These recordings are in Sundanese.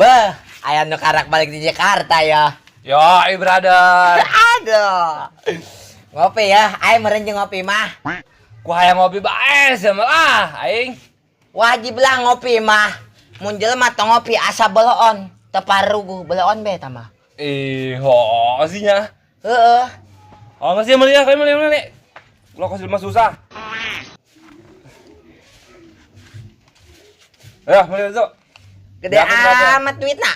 Beh, aya nu karak balik di Jakarta ya. Yo, brother. Aduh. Ngopi ya, aing meureun jeung ngopi mah. Ku hayang ngopi bae sia mah ah, aing. Wajib lah ngopi mah. Mun jelema tong ngopi asa beleon, teu paruguh beleon be eta mah. Ih, ho sih nya. Heeh. Oh, nggak sih meuli ya, meuli meuli. Lo kasih mah susah. Ya, meuli itu. Gede amat duitna.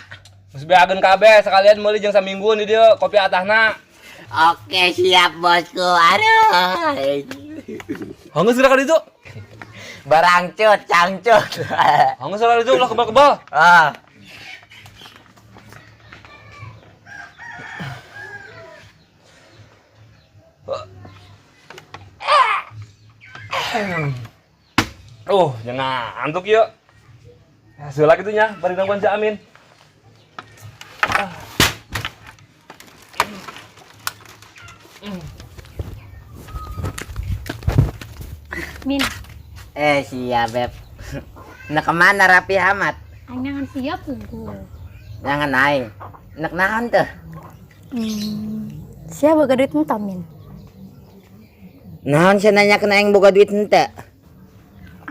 Geus beakeun kabeh sekalian meuli jeung samingguan di dieu kopi atahna. Oke, siap bosku. Aduh. Hanggeus geura ka ditu. Barangcut, cangcut. Hanggeus geura ka ditu ulah kebal-kebal. Ah. Jangan ngantuk yuk. Hasil lagi tuh nya, bari nangguan si Amin. Min, Siap, Beb. Nak kemana Rapi Ahmad? Aing nangan siap unggul. Jangan aing. Nak naon tuh? Siap boga duit entah, Min. Naon sih nanya kena aing boga duit henteu?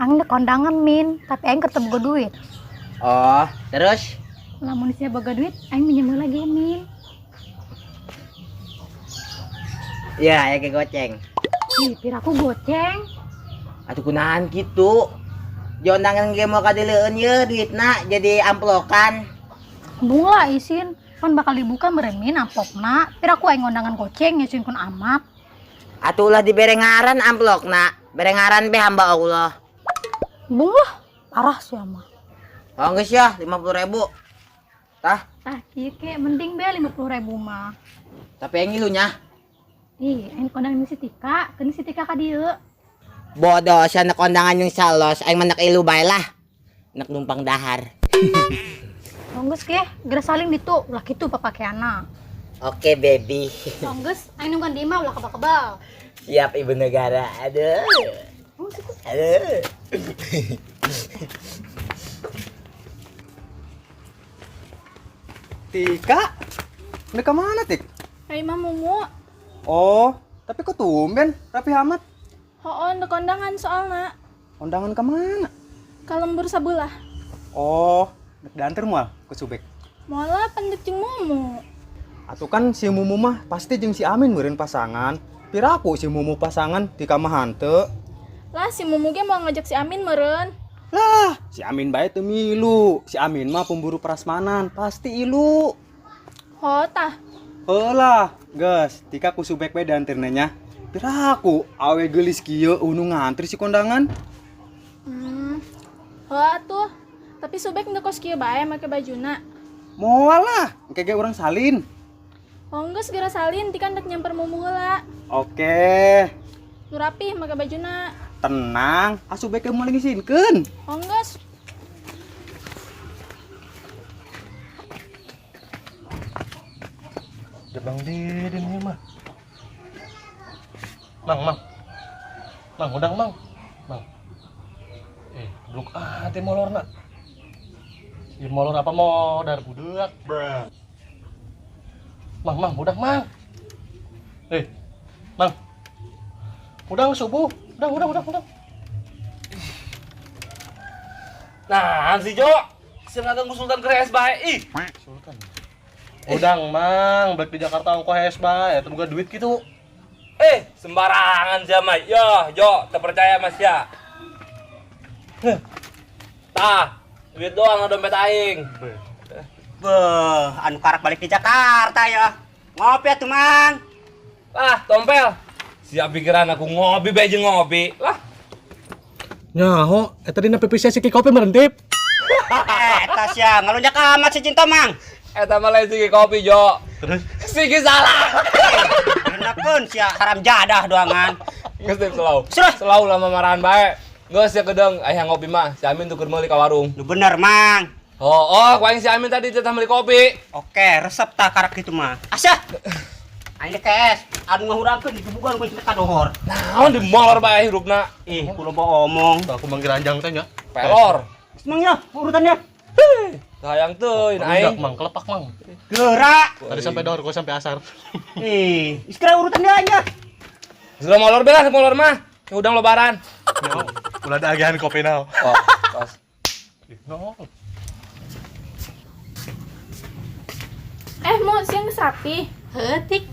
Aing dek kondangan, Min, tapi aing ketemu boga duit. Oh, terus? Lamun sia boga duit, aing minjem lagi, Min. Ya, aya ge goceng. Ih, piraku goceng. Atuh kunaon kitu? Jondangan ge mau kadileueun ye duitna jadi amplokan. Embung lah isin, pan bakal dibuka meureun Min amplopna. Piraku aing ngondangan goceng nyusun kun amat. Atuh ulah dibere ngaran amplopna, bere ngaran be hamba Allah. Embung lah, parah sih mah. Oh geus ya, 50.000. Tah. Tah kieu ke mending be 50.000 mah. Tapi aing ngilu nya. Ih, aing kondangan si Tika, keun si Tika ka dieu. Bodoh, sia nek kondangan jeung salos, aing mah nek ilu bae lah. Nek numpang dahar. Oh geus ke, geura saling ditu, ulah kitu papakeana. Oke, baby. Oh geus, aing nungguan di imah ulah kebal-kebal. Siap ibu negara. Aduh. Aduh. Tika, udah kemana, Tik? Hai Imah Mumu. Oh, tapi kok tumben, Rapi amat. Hoon, dek kondangan soalna. Kondangan kemana? Ka lembur sabelah. Oh, dek diantar moal ke Subek. Moal pendek jeung Mumu. Atuh kan si Mumu mah pasti jeung si Amin meureun pasangan. Piraku si Mumu pasangan di kamar hante. Lah si Mumu ge mau ngajak si Amin meureun. Lah, si Amin bae teu milu. Si Amin mah pemburu prasmanan, pasti ilu. Ho tah. Heulah, geus, Tika ku Subek bae diantarna nya. Piraku awe geulis kieu unu ngantri si kondangan. Ho atuh. Tapi Subek ndek kos kieu bae make bajuna. Moal lah, engke ge urang salin. Oh geus geura salin, Tika ndek nyamper Mumu heula. Oke. Nu rapih make bajuna. Tenang, asup bae moal ngisinkeun. Oh geus. Ya Bang Didin ini mah. Mang, mang. Mang, udang mang. Mang. Blok A teh molorna. Ieu molor apa modar budak? Bruh. Mang, mang, udang mang. Mang. Udang subuh. Udang, udang, udang, udang. Nah, si Jo, si ngaganggu Sultan ke bae ih. Sultan. Udang, mang, balik di Jakarta ongkoh es bae, teu boga duit gitu. Sembarangan sia mah. Yo, Jo, terpercaya Mas ya. Heh. Tah, duit doang dompet aing. Beuh, anu karak balik di Jakarta ya. Ngopi atuh, Mang. Lah, tompel. Siap pikiran aku ngopi bae jeung ngopi. Lah. Nyaho, eta dina PPC si kopi merentip. Eta sia ngalunjak amat si Cinta, Mang. Eta mah lain si kopi, Jo. Terus si salah. Enakeun sia haram jadah doangan. Geus teh selau. Serah. Selau lah marahan bae. Geus sia kedeng aya ngopi mah. Si Amin tuh keur meuli ka warung. Lu bener, Mang. Oh, oh, ku aing si Amin tadi tetah meuli kopi. Oke, resep tah karak kitu mah. Asya. Aing kes, anu ngahurangkeun digebugan ku kadohor. Naon di molor bae hirupna. Ih, kulo bawa omong. Aku manggil ranjang teh nya. Pelor. Mang ya, urutannya. Heh, Hayang teuing aing. Mang kelepak mang. Gerak. Tadi sampai dor, gua sampai asar. Eh, iskra urutan dia aja. Sudah molor belah, molor mah. Ke udang lebaran. Ulah ada agihan kopi now. Oh, tos. No. Eh, mau siang geus rapi. Heuh tik.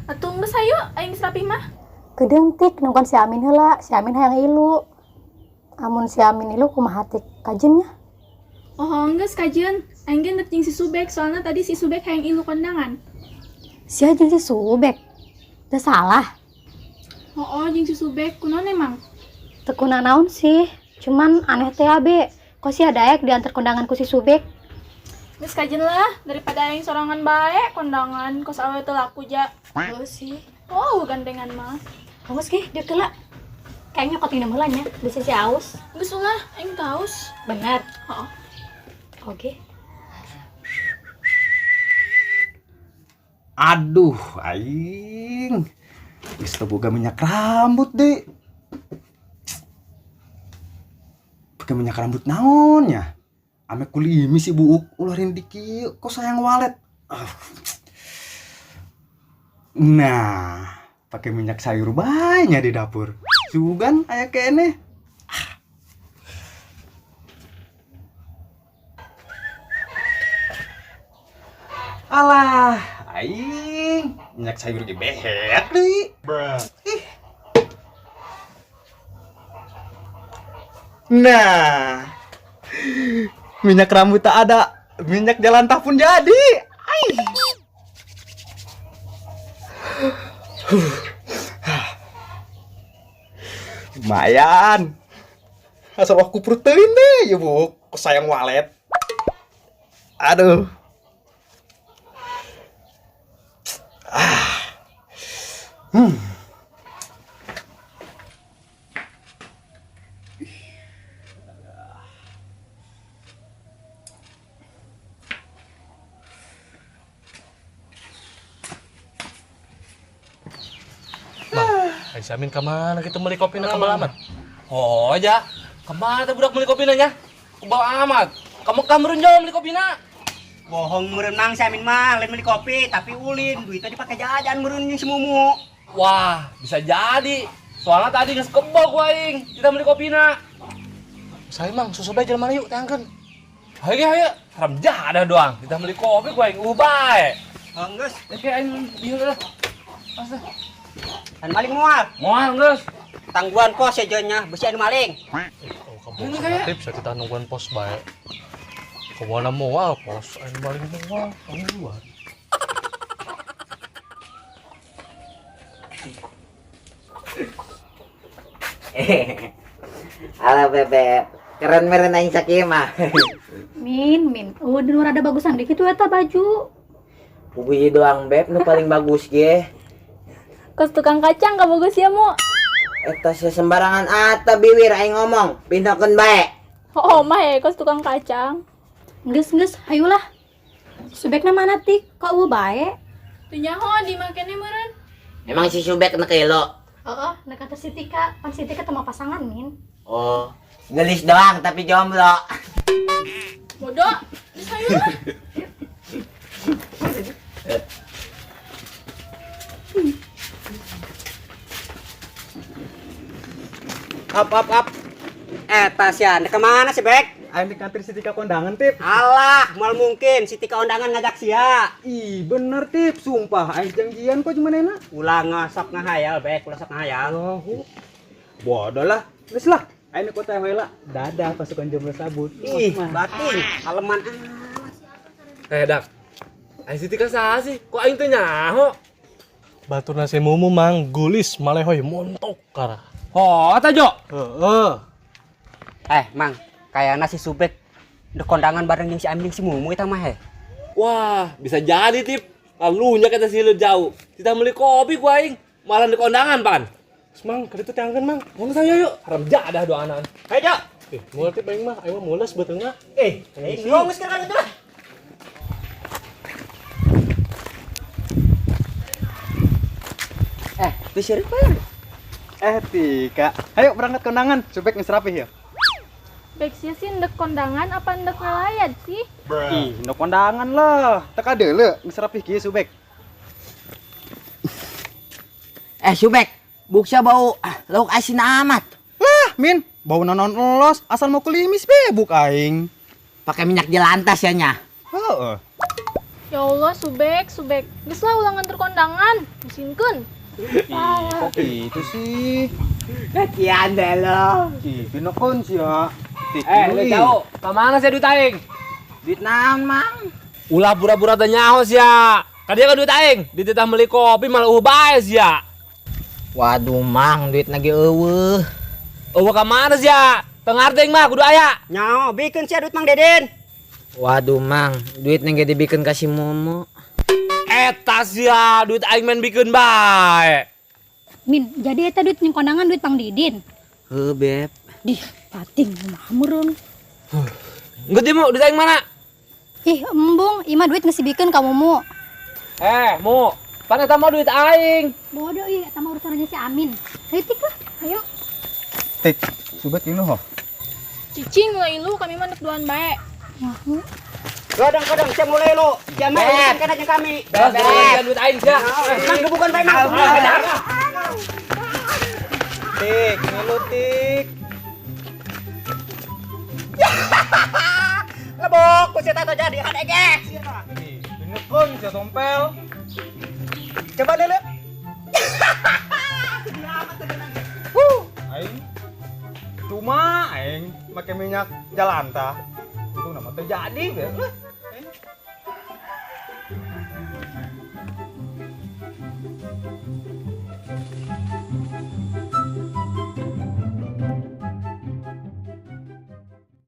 Atuh geus hayu aing geus rapi mah. Kedeung tik nungguan si Amin heula, si Amin hayang ilu. Amun si Amin ilu kumaha tik kajennya? Oh, geus kajeun. Aing ge ndek jeung si Subek, soalna tadi si Subek hayang ilu kondangan. Sia jeung si Subek. Teu salah. Oh, jeung si Subek kunaon emang? Teu naon sih, cuman aneh teh abe. Kok sia daek diantar kondangan ku si Subek? Geus kajeun lah, daripada aing sorangan bae kondangan kos awe teu laku ja. Heuh sih. Oh, gandengan mah. Geus ge dieu heula. Kayaknya nyokot minum heula nya, bisi si aus. Geus ulah, aing teu haus. Bener. Heeh. Oke. Aduh, aing. Geus teu boga minyak rambut deh. Pakai minyak rambut naon ya? Ame kulimi si buuk ularin dikit, kok sayang walet. Nah, pakai minyak sayur banyak di dapur. Sugan aya kene. Alah, aing minyak sayur ge behet deui. Ih. Nah, minyak rambut tak ada, minyak jalan tak pun jadi. Aih. Lumayan. Asal aku protein deh, ya bu. Sayang walet. Aduh. Ai si Amin kemana kita beli kopi na kebal amat? Oh, ja. Kemana teh budak beli kopi nya? Kebal amat. Kamu kamerun jauh beli kopi na. Bohong meureun mang si Amin mah, lain beli kopi tapi ulin, duitnya dipakai jajan meureun jeung si Mumu. Wah, bisa jadi. Soalnya tadi geus kebal ku aing, kita beli kopi na. Saya mang susu bae jelema yuk tangkeun. Hayu hayu, haram jadah doang. Kita beli kopi ku aing bae. Oh, geus. Oke, aing dieu lah. Pas dah. An maling moal. Moal geus. Tangguhan pos ya nya, besi anu maling. Oh, kamu kreatif saya kita nungguan pos bae. Kemana moal pos, anu maling moal, tangguhan. Halo Bebek, keren meren aing sakieu mah. Min, min. Oh, di luar ada bagusan dikit tuh eta baju. Puguy doang Beb, nu paling bagus ge. Kos tukang kacang gak bagus ya mu. Eta sembarangan ata biwir aing ngomong, pindahkeun bae. Oh, mah ya kos tukang kacang. Geus geus, hayulah. Subekna mana tik? Kok eueuh bae? Teu nyaho di makene meureun. Emang si Subek nek elo? Heeh, nek kata si Tika, pan si Tika teu pasangan min. Oh, gelis doang tapi jomblo. Bodoh, geus hayulah. Up up up. Eta sia, ndek kemana sih Bek? Aing nek nganter si Tika kondangan, Tip. Alah, moal mungkin si Tika kondangan ngajak sia. Ih, bener Tip, sumpah aing janjian kok cuma enak. Ulah ngasok ngahayal, Bek, ulah sok ngahayal. Oh, bodoh lah. Geus lah, aing kota heula. Dadah pasukan jomblo sabut. Ih, batin, aleman Eh, Dak. Aing si Tika saha sih? Kok aing teu nyaho? Batur nasi mumu mang gulis malehoy montok kara. Oh, eta Jo. Heeh. Eh, Mang, kayaknya si Subek ndek kondangan bareng jeung si Amin jeung si Mumu eta mah he. Wah, bisa jadi Tip. Lalunya kita sih jauh. Kita beli kopi ku aing, malah di kondangan pan. Mang, ka ditu tangkeun mang. Ngomong saya yuk, haram jadah doa anak. Hayo, Jo. Moal Tip aing mah, aing mah mules beuteungna. Eh, ngomong sekarang itu lah. Eh, itu siapa? Eh, Tika, ayo berangkat kondangan. Subek geus rapih ya. Bek sia sih ndek kondangan apa ndek ngalayat sih? Ih, ndek kondangan lah. Teka deuleu geus rapih kieu Subek. Eh Subek, buksa bau lauk asin amat. Lah, Min, bau nanon elos asal mau kelimis be buk aing. Pakai minyak jelantas ya nya. Heeh. Ya Allah, Subek, Subek. Geus lah ulah nganter kondangan, musinkeun. Ih, kok gitu sih? Kasihan deh lo. Ih, pinokon sih ya. Eh, lu jauh. Ka mana sih duit aing? Duit naon, Mang? Ulah pura-pura teu nyaho sia. Ka dieu ka duit aing, dititah meuli kopi malah euweuh bae sia. Waduh, Mang, duit lagi euweuh. Euweuh ka mana sia? Teu ngarti aing mah kudu aya. Nyaho, bikeun sia duit Mang Deden. Waduh, Mang, duit nang dibikeun ka si Momo. Eta sia, duit aing main bikeun bae. Min, jadi eta duit jeung kondangan duit Mang Didin. Heuh, Beb. Dih, pating mah meureun. Enggeus di Mu, duit aing mana? Ih, embung, ieu mah duit geus dibikeun ka Momo. Eh, Mu, pan eta mah duit aing. Bodoh ih, eta mah urusannya si Amin. Ayo Tik lah, ayo. Tik, Subek ilu ho. Cicing lah ilu, kami mah ndek duaan bae. Nyaho. Kadang-kadang sia mulai lu. Sia mah urusan kana jeung kami. Beb, duit aing sia. Mang gebukan bae Mang. Tik, ngilu tik. Lebok ku sia teh jadi hadege. Ih, pinokon sia tompel. Coba deuleu. Aing cuma aing make minyak jalanta. Itu nama teu jadi be. Lah.